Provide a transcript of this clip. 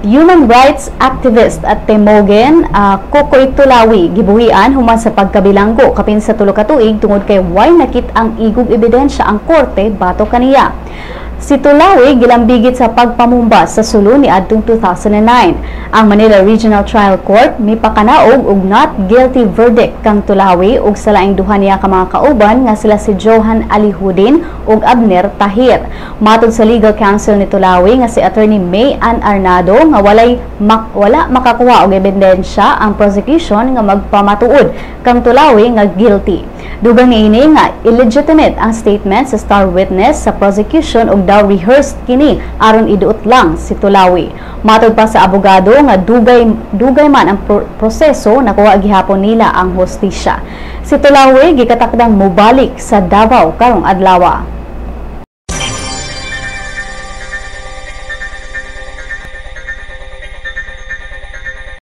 Human rights activist at Temogen Kokoy Tulawi gibuhian human sa pagkabilanggo kapin sa 3 ka tuig tungod kay way nakit-ang igong ebidensya ang korte batok kaniya. Si Tulawi gilambigit sa pagpamumbas sa Sulu niadtong 2009. Ang Manila Regional Trial Court mipakanaog og not guilty verdict kang Tulawi ug sa laing duha niya ka mga kauban nga sila si Johan Alihudin ug Abner Tahir. Matod sa legal counsel ni Tulawi nga si Attorney May Ann Arnado nga wala makakuha og ebidensya ang prosecution nga magpamatuod kang Tulawi nga guilty. Dugang niini nga illegitimate ang statement sa star witness sa prosecution ug daw rehearsed kini aron iduot lang si Tulawi. Matod pa sa abogado nga dugay dugay man ang proseso, nakuha gihapon nila ang hustisya. Si Tulawi gikatakdang mobalik sa Davao karong adlaw.